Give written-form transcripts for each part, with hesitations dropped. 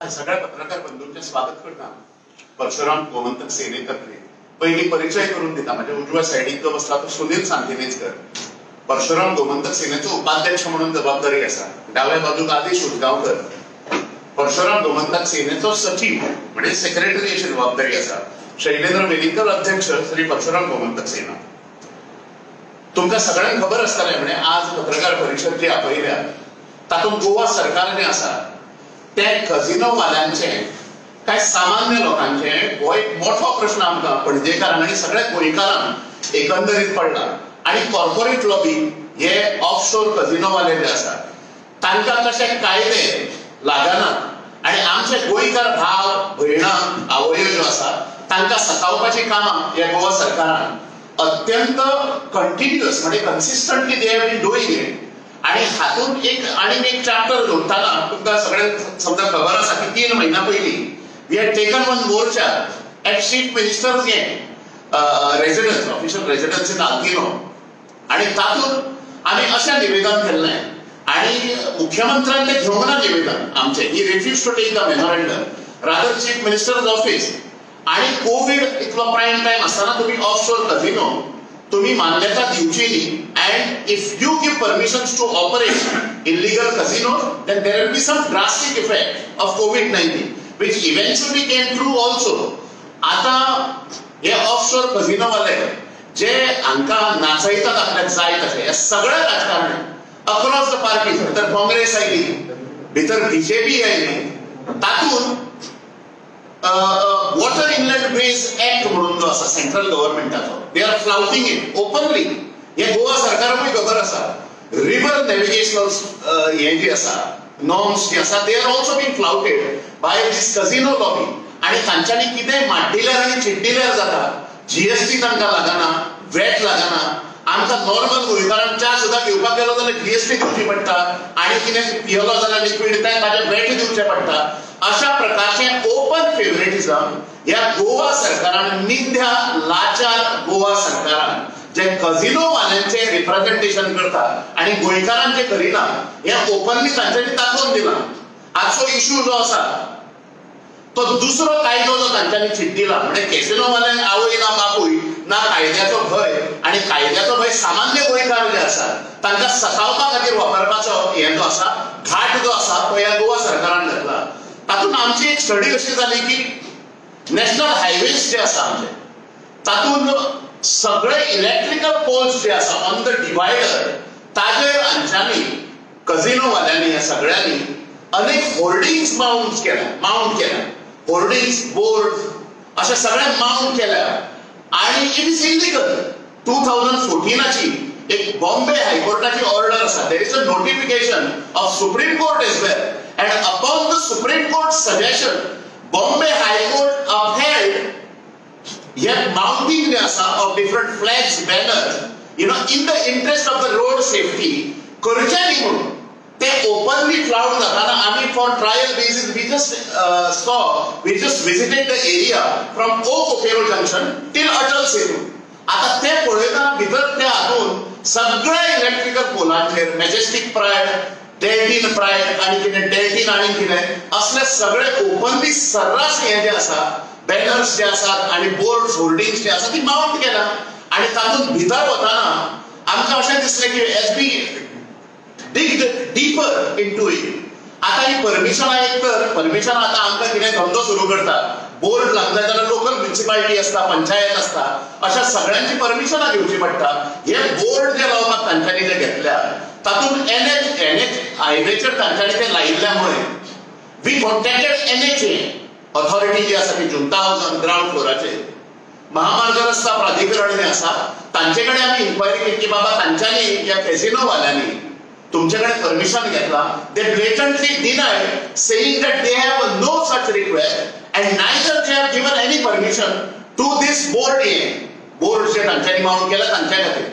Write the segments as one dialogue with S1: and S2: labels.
S1: सगळ्या पत्रकार बंधूंचे स्वागत करता. परशुराम गोमंतक सेनेतर्फे पहिली परिचय करून दिता. माझ्या उजव्या सायडीक जो बसला तो सुनील सांतिनेजकर, परशुराम गोमंतक सेनेचो उपाध्यक्ष म्हणून जबाबदारी आसा. डाव्या बाजूक आदेश उसगांवकर, परशुराम गोमंतक सेनेचो सचिव म्हणजे सेक्रेटरी अशी जबाबदारी आसा. शैलेंद्र वेलिंगकर अध्यक्ष श्री परशुराम गोमंतक सेना. तुमकां सगळ्यांक खबर आसतलें, म्हणजे आज पत्रकार परिशद जी आपयल्या तातूंत गोवा सरकार जें आसा ते कझिनोवाल्यांचे काय सामान्य लोकांचे हो एक मोठो प्रश्न आमकां पणजेकारांक आनी सगळ्या गोंयकारांक एकंदरीत पडला. आनी कॉर्पोरेट लॉबी हे ऑफशोर कझिनोवाले जे आसा तांकां कशे कायदे लागनात आनी आमचे गोंयकार भाव भयणां आवयो ज्यो आसा तांकां सतावपाची कामां ह्या गोवा सरकारान अत्यंत कंटिन्युअस म्हणजे consistently they have been doing it. आणि हातून एक आनी एक चॅप्टर जोडटाना तुमकां सगळ्यांक समजा खबर आसा की 3 म्हयन्या पयलीं we had taken one morcha at chief minister's residence, official residence in Altinho. आनी तातूंत आमी अशें निवेदन केल्लें आनी मुख्यमंत्र्यान तें घेवंक ना निवेदन आमचें. He refuse to take the memorandum, rather chief minister's office. आनी कोवीड इतलो प्रायम टायम आसतना तुमी ऑफशोर कझिनो तुम्ही मान्यता दिवची न्ही. And if you give permissions to operate illegal casino then there will be some drastic effect of COVID-19 which eventually came true also. आता हे ऑफशोर कझिनोवाले जे हांकां नाचयतात आपल्याक जाय तशें, हे सगळे राजकारणी अक्रॉस the parties, भितर काँग्रेस आयली, भितर बीजेपी आयली, तातूंत वॉटर इनलँड वेज एक्ट म्हणून जो आसा central गव्हर्मेंटाचो, they are flouting it openly. हे गोवा सरकाराकूय खबर आसा. रिवर नॅव्हिगेशनल हे जे आसा नॉर्म्स जे आसा they are also been flouted by this casino lobby. आनी तांच्यांनी कितेंय माड्डिल्यार आनी चिड्डिल्यार जाता. जीएसटी तांकां लागना, वॅट लागना. आमकां नॉर्मल गोंयकारांक च्या सुद्दां घेवपाक गेलो जाल्यार जीएसटी दिवची पडटा आनी कितें पियेलो जाल्यार लिक्वीड तें ताजें वॅट दिवचें पडटा. अशा प्रकारचे ओपन फेवरेटिझम ह्या गोवा सरकारान, निंद्या लाचार गोवा सरकारान जे कझिनोवाल्यांचे रिप्रेझेंटेशन करता आनी गोंयकारांचे करिना हे ओपनली तांच्यांनी दाखोवन दिलां. आजचो इश्यू जो आसा तो दुसरो कायदो जो तांच्यांनी चिड्डिला म्हणजे कॅसिनोवाल्यांक आवय ना बापूय ना कायद्याचो भंय, आनी कायद्याचो भंय सामान्य गोंयकार जे आसा तांकां सतावपा खातीर वापरपाचो हे जो आसा घाट जो आसा तो ह्या गोवा सरकारान घातला. तातूंत आमची एक स्टडी अशी जाली की नॅशनल हायवेज जे आसा आमचे तातूंत सगळे इलेक्ट्रिकल पोल्स जे आसा ऑन the divider ताजेर हांच्यांनी कझिनोवाल्यांनी ह्या सगळ्यांनी अनेक होर्डिंग्स माउंट केल्या, होर्डिंग्स बोर्ड अशे सगळे माउंट केल्या. आनी it is illegal. 2014 एक बॉम्बे हायकोर्टाची ऑर्डर आसा. There is a notification of Supreme Court as well, and upon the Supreme Court suggestion Bombay High Court upheld hey mounting जे आसा of different flags banners you know in the interest of the road safety करचें न्ही म्हणून ते openly flout जाताना आमी for trial basis we just saw, we just visited the area from O Coqueiro junction till Atal Setu. आतां ते पळयतना भितर त्या हातून सगळे इलेक्ट्रिकल पोलांचेर मॅजेस्टीक प्रायड, डेल्टीन प्रायड आनी कितें डेल्टीन आनी कितें असले सगळे ओपनली सर्रास हे जे आसा बॅनर्स जे आसात आनी बोर्ड्स होर्डिंग्स जे आसा ती माउंट केला. आनी तातूंत भितर वतना आमकां अशें दिसलें की as we dig deeper into it. आता ही परमिशनां एक तर परमिशन आतां आमकां कितें धंदो सुरू करता, बोर्ड लागले जाल्यार लोकल म्युनिसिपालिटी आसता, पंचायत आसता, अशा सगळ्यांची परमिशनां घेवची पडटा. हे बोर्ड जे लावपाक तांच्यांनी जे घेतल्या तातूंत एनएच हायवेचेर तांच्यांनी ते लायिल्ल्या मुळे we contacted NHA authority जी आसा ती जुंता हावज ग्रावंड फ्लोराचेर महामार्ग रस्ता प्राधिकरण जे आसा तांचे कडेन आमी इन्क्वायरी केली की बाबा तांच्यांनी ह्या कॅसिनोवाल्यांनी तुमचे कडेन परमिशन घेतला. They blatantly denied saying that they have no such request and neither they have given any permission to this board. हे बोर्ड जे तांच्यांनी माउंट केला तांच्या खातीर.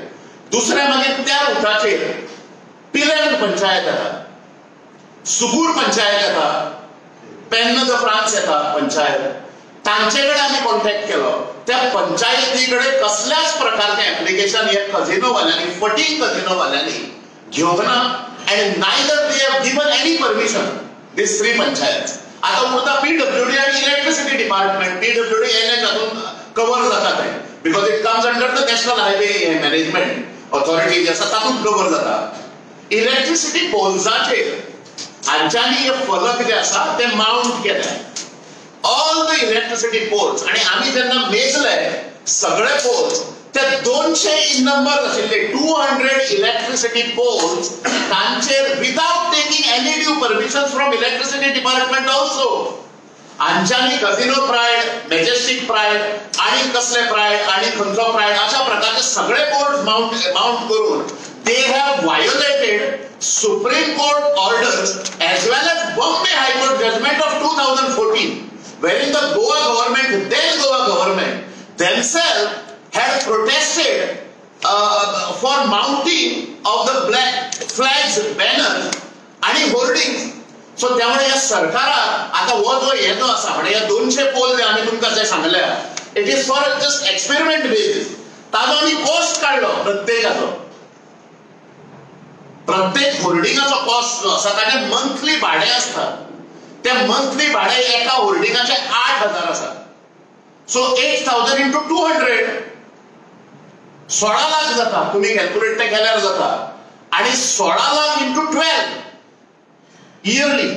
S1: दुसऱ्या मागीर त्या रुटाचेर पिलेर्ण पंचायत येता, सुगूर पंचायत येता, पेन्न the France येता पंचायत, तांचे कडेन आमी कॉन्टॅक्ट केलो. त्या पंचायती कडेन कसल्याच प्रकारचें एप्लिकेशन हे कझिनोवाल्यांनी, फटींग कझिनोवाल्यांनी घेवंक ना. And neither they have given any permission this 3 panchayat. आता उरता डिपार्टमेंट, पीडब्ल्यूडी एनएच हातूंत कवर जाता तें, because it comes under the National Highway Management Authority जे आसा तातूंत कवर जाता. इलेक्ट्रिसिटी पोल्साचेर हांच्यांनी हे फलक जे आसा ते माउंट केले, ऑल the electricity poles. आनी आमी जेन्ना मेजले सगळे पोल्स ते 200 इन नंबर आशिल्ले, 200 इलेक्ट्रिसिटी पोल्स तांचेर without taking any due permission from electricity department also हांच्यांनी casino pride, majestic pride आणि कसले प्रायड आणि खंयचो प्रायड अशा प्रकारचे सगळे बोर्ड माउंट करून they have violated Supreme Court orders as well as Bombay High Court judgment of 2014, wherein the Goa government, then Goa government themselves had protested for mounting of the black flags, banners आणि hoarding. So त्यामुळे ह्या सरकाराक आता हो जो हे जो आसा म्हणजे ह्या 200 पोल जे आमी तुमकां जे सांगल्या, it is for just experiment basis. ताजो आमी कॉस्ट काडलो प्रत्येकाचो, प्रत्येक होर्डिंगाचो कॉस्ट जो आसा ताजें मंथली भाडें आसता, ते मंथली भाडें एका होर्डिंगाचें 8,000 आसा. सो 8,000 इंटू 200 16 लाख जाता, तुमी कॅल्क्युलेट ते केल्यार जाता. आणि 16 lakh into 12 yearly,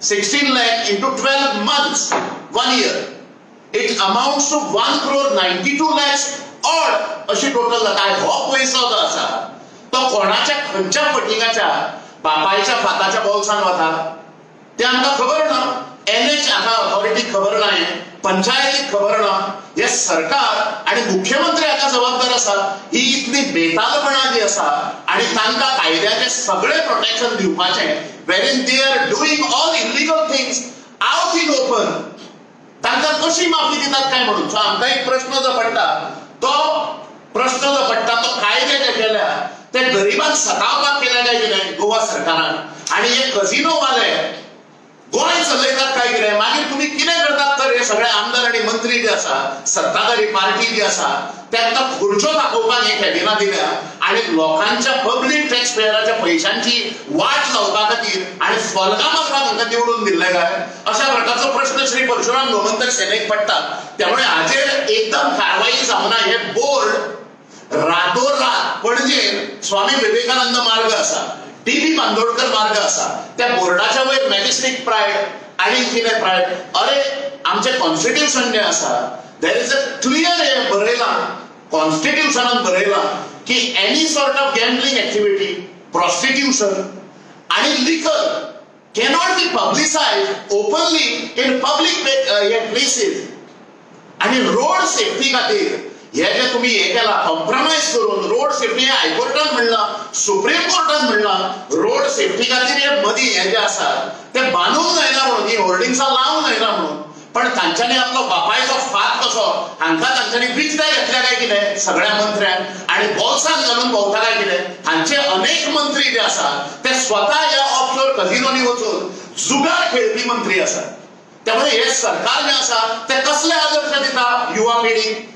S1: 16 lakh into 12 months, 1 year, it amounts to 1,92 crore odd अशी टोटल जाता. हो पयसो जो आसा तो कोणाच्या खंयच्या फटिंगाच्या बापायच्या फाताच्या बोल्सान वता ते आमकां खबर ना, एनएच हाका ऑथॉरिटीक खबर ना, पंचायतीक खबर ना. हे सरकार आनी मुख्यमंत्री हाका जबाबदार आसा. ही इतली बेतालपणा जी आसा आनी तांकां कायद्याचें सगळें प्रोटेक्शन दिवपाचें, wherein they are doing all illegal things out in open, तांकां कशी माफी दितात काय म्हणून. सो आमकां एक प्रश्न जो पडटा तो प्रश्न जो पडटा तो कायदे जे केल्या ते गरिबांक सतावपाक केल्या काय कितें गोवा सरकारान, आनी हे कजिनोवाले गोंय चलयतात काय कितें. मागीर तुमी कितें करतात तर हे सगळे आमदार आनी मंत्री जे आसा, सत्ताधारी पार्टी जी आसा, तांकां खुर्च्यो दाखोवपाक हे कॅबिनां दिल्या आनी लोकांच्या पब्लीक टॅक्स पेयराच्या पयशांची वाट लावपा खातीर आनी फोल्गां मारपाक हांकां निवडून दिल्ले काय, अशा प्रकारचो प्रश्न श्री परशुराम गोमंतक सेनेक पडटा. त्यामुळे हाजेर एकदम कारवाई जावना. हे बोर्ड रातोरात पणजेन स्वामी विवेकानंद मार्ग आसा, टी बी बांदोडकर मार्ग आसा, त्या बोर्डाच्या वयर मॅजेस्टीक प्रायड आनी कितें प्रायड. अरे आमचें कॉन्स्टिट्युशन जें आसा there is a clear हें बरयलां, कॉन्स्टिट्युशनान बरयलां की any sort of gambling activity, prostitution आनी liquor cannot be publicised openly in public places. आनी रोड सेफ्टी खातीर हे जे तुम्ही हे केला कॉम्प्रोमायज करून रोड सेफ्टी हे हायकोर्टान म्हणलां, सुप्रीम कोर्टान म्हणलां, रोड सेफ्टी खातीर हे मदीं हे जे आसा ते बांदूंक जायना म्हणून, ही होर्डिंग्सां लावंक जायना म्हणून, पण तांच्यांनी आपलो बापायचो फात कसो हांकां तांच्यांनी विकते घेतल्या काय कितें सगळ्या मंत्र्यांक आनी बोल्सांत घालून भोंवता काय कितें. हांचे अनेक मंत्री जे आसा ते स्वता ह्या ऑफशोर कझिनोनी वचून जुगार खेळपी मंत्री आसा. त्यामुळे हे सरकार जें आसा ते कसले आदर्श दिता युवा पिढीक,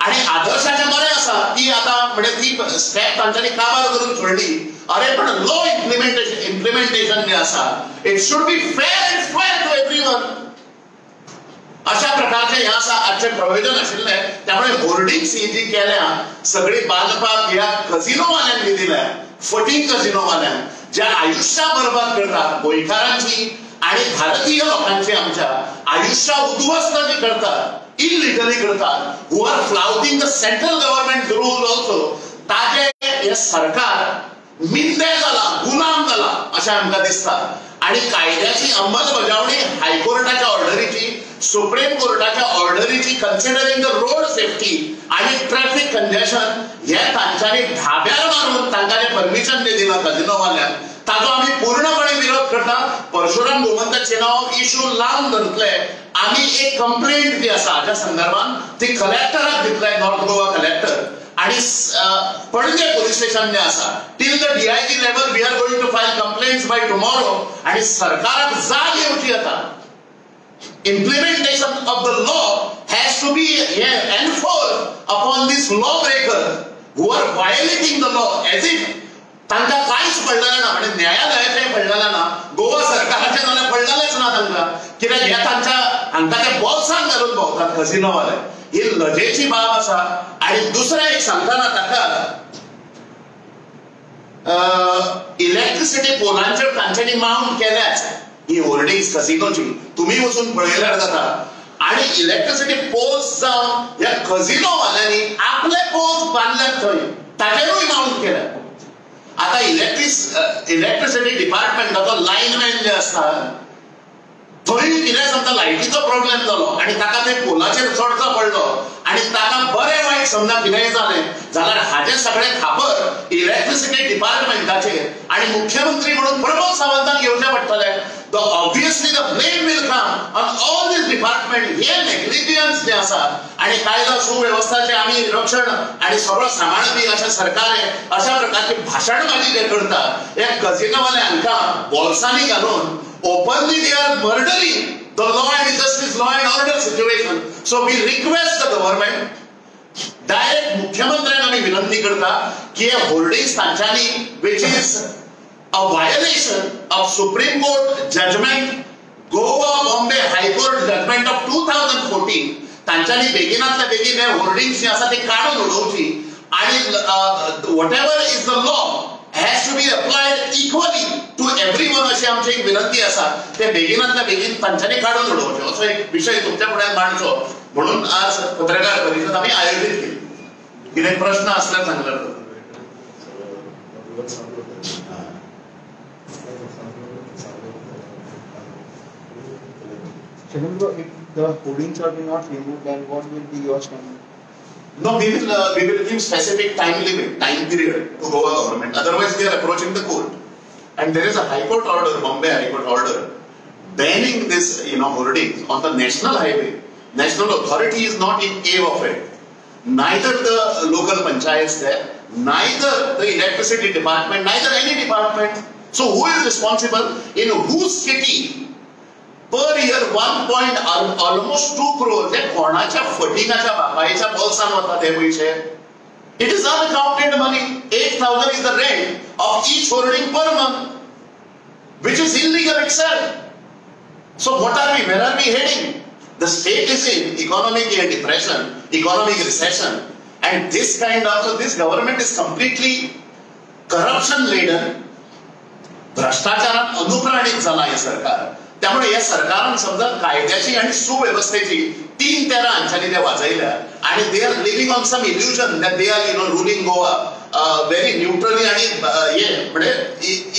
S1: आनी आदर्शाचें बरें आसा ती आतां म्हणजे ती स्टेप तांच्यांनी काबार करून सोडली. अरे पण लॉ इम्प्लिमेंटेशन जें आसा it should be fair and square to everyone, अशा प्रकारचें हें आसा आजचें प्रयोजन आशिल्लें. त्यामुळे होर्डिंग्स ही जी केल्या सगळी बांदपाक ह्या कझिनोवाल्यांनी दिल्या, फटींग कझिनोवाल्यांक ज्या आयुश्यां बरबाद करतात गोंयकारांची आनी भारतीय लोकांची, आमच्या आयुश्यां उद्ध्वस्त जी करतात, इलिगली करतात, who are flouting the central government rule also, ताजे हे सरकार मिंदे जाला, गुलाम जाला अशें आमकां दिसता. आनी कायद्याची अंमलबजावणी हायकोर्टाच्या ऑर्डरीची, सुप्रीम कोर्टाच्या ऑर्डरीची, कन्सिडरिंग the road safety आनी ट्रॅफिक कंजेशन हे तांच्यांनी धाब्यार मारून तांकां जें परमिशन जें दिलां कझिनोवाल्यांक ताजो आमी पूर्णपणे विरोध करता. परशुराम गोमंतक सेना हो इशू लावन धरतले. आमी एक कंप्लेंट जी आसा हाज्या संदर्भात ती कलेक्टराक दितले, नॉर्थ गोवा कलेक्टर आनी पणजे पोलीस स्टेशन जें आसा till the DIG level we are going to file complaints by tomorrow. आनी सरकाराक जाग येवची आतां, implementation of the law has to be enforced upon these lawbreakers who are violating the law as if तांकां कांयच पडलेलें ना, म्हणजे न्यायालयाचें पडलेलें ना, गोवा सरकाराचें जाल्यार पडलेलेंच ना तांकां, कित्याक हे तांच्या हांकां ते बोल्सान घालून भोंवतात कसिनोवाले. ही लजेची बाब आसा. आनी दुसरें एक सांगतना ताका इलेक्ट्रिसिटी पोलांचेर तांच्यांनी माउंट केल्याच ही होर्डिंग्स कसिनोची, तुमी वचून पळयल्यार जाता. आनी इलेक्ट्रिसिटी पोल्स जावन ह्या कसिनोवाल्यांनी आपले पोल्स बांदल्यात थंय, ताचेरूय माउंट केल्यात. आता इलेक्ट्रिसिटी डिपार्टमेंटाचो लायनमॅन जे आसता थंय कितें समजा लायटीचो प्रॉब्लेम जालो आनी ताका ते पोलाचेर चडचो पडलो आनी ताका बरें वायट समजा कितेंय जालें जाल्यार हाजें सगळें खापर इलेक्ट्रिसिटी डिपार्टमेंटाचेर आनी मुख्यमंत्री म्हणून प्रमोद सावंतान घेवचें पडटलें. The obviously the blame will come on all this department. हे नेग्लिजन्स जें आसा आनी कायदो सुवेवस्थाचें आमी रक्षण आनी सगळो सांबाळपी अशें सरकार अशा प्रकारची भाशणबाजी जे करता, हे कसिनोवाले हांकां बोल्सांनी घालून openly they are murdering the law and justice, law and order situation. So we request the government, direct मुख्यमंत्र्यांक आमी विनंती करता की हे होर्डिंग्स तांच्यांनी, which is a violation of Supreme Court judgment, Goa Bombay High Court judgment of 2014, तांच्यांनी बेगिनातल्या बेगीन हे hoardings जे आसा ते काडून उडोवची आनी whatever is the law has to be applied equally to everyone अशी आमची एक विनंती आसा. ते बेगिनातल्या बेगीन तांच्यांनी काडून उडोवचे असो एक विशय तुमच्या फुड्यान मांडचो म्हणून आज पत्रकार परिशद आमी आयोजीत केली. कितें प्रश्न आसल्यार सांगल्यार जाता.
S2: If the hoardings are not removed, then what will be your stand?
S1: No, we will give specific time limit, time period to Goa government. Otherwise, we are approaching the court. And there is a High Court order, Bombay High Court order, banning this, hoardings on the national highway. National authority is not in awe of it. Neither the local panchayats there, neither the electricity department, neither any department. So who is responsible? In whose city? Per year 1.almost 2 crore ते कोणाच्या फटिंगाच्या बापायच्या बोल्सान वता ते पयशे. It is unaccounted money. 8,000 is the rent of each hoarding per month, which is illegal itself. So what are we, where are we heading? The state is in economic depression, economic recession, and this kind of, so this government is completely corruption laden. भ्रष्टाचारान अनुप्राणित जाला हें सरकार. त्यामुळे या सरकारान समजा कायद्याची आणि सुवेवस्थेची 3-13 हांच्यानी ते वाजयल्या आणि they are living on some illusion that they are ruling Goa very neutrally आणि हे म्हणजे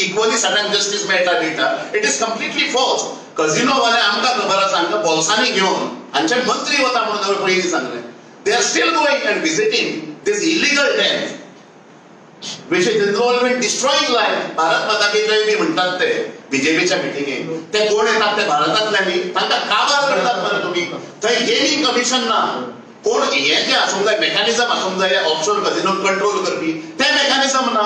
S1: इक्वली सगळ्यांक जस्टीस मेळटा दिता. It is completely false. कझिनोवाले आमकां खबर आसा, हांकां बोल्सांनी घेवन हांचे मंत्री वता म्हणून पयलीं सांगलें. They are still going and visiting this illegal dens which is involved in destroying life. Bharat माता की जय बी म्हणटात ते बीजेपीच्या मिटिंगेक, ते कोण येतात ते भारतांतल्यानी, तांकां काबार करतात मरे तुमी. थंय गेमिंग कमिशन ना, कोण हें जें आसूंक जाय मेकॅनिझम आसूंक जाय ऑफशोर कसिनो कंट्रोल करपी, तें मेकॅनिझम ना.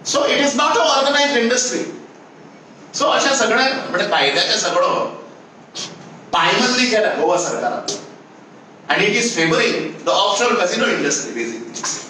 S1: So it is not a organised industry. So अशें सगळें म्हणजे कायद्याचें सगळो पायमल्ली केल्या गोवा सरकारान आनी it is favouring the offshore casino industry basically.